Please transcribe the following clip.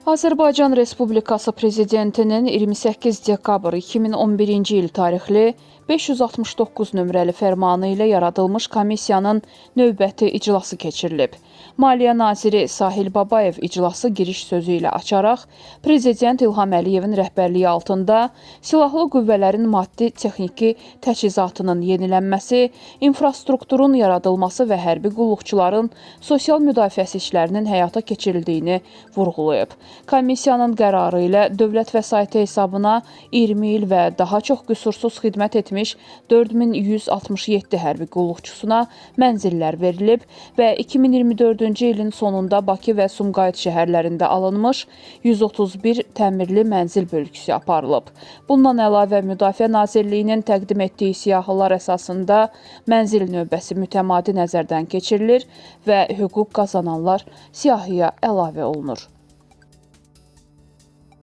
Azərbaycan Respublikası Prezidentinin 28 dekabr 2011-ci il tarixli 569 nömrəli fərmanı ilə yaradılmış komissiyanın növbəti iclası keçirilib. Maliyyə naziri Sahil Babayev iclası giriş sözü ilə açaraq Prezident İlham Əliyevin rəhbərliyi altında silahlı qüvvələrin maddi-texniki təchizatının yenilənməsi, infrastrukturun yaradılması və hərbi qulluqçuların sosial müdafiəsi işlərinin həyata keçirildiyini vurğulayıb. Komissiyanın qərarı ilə dövlət vəsaiti hesabına 20 il və daha çox qüsursuz xidmət etmiş 4167 hərbi qulluqçusuna mənzillər verilib və 2024-cü ilin sonunda Bakı və Sumqayıt şəhərlərində alınmış 131 təmirli mənzil bölgüsü aparılıb. Bundan əlavə Müdafiə Nazirliyinin təqdim etdiyi siyahılar əsasında mənzil növbəsi mütəmadi nəzərdən keçirilir və hüquq qazananlar siyahıya əlavə olunur.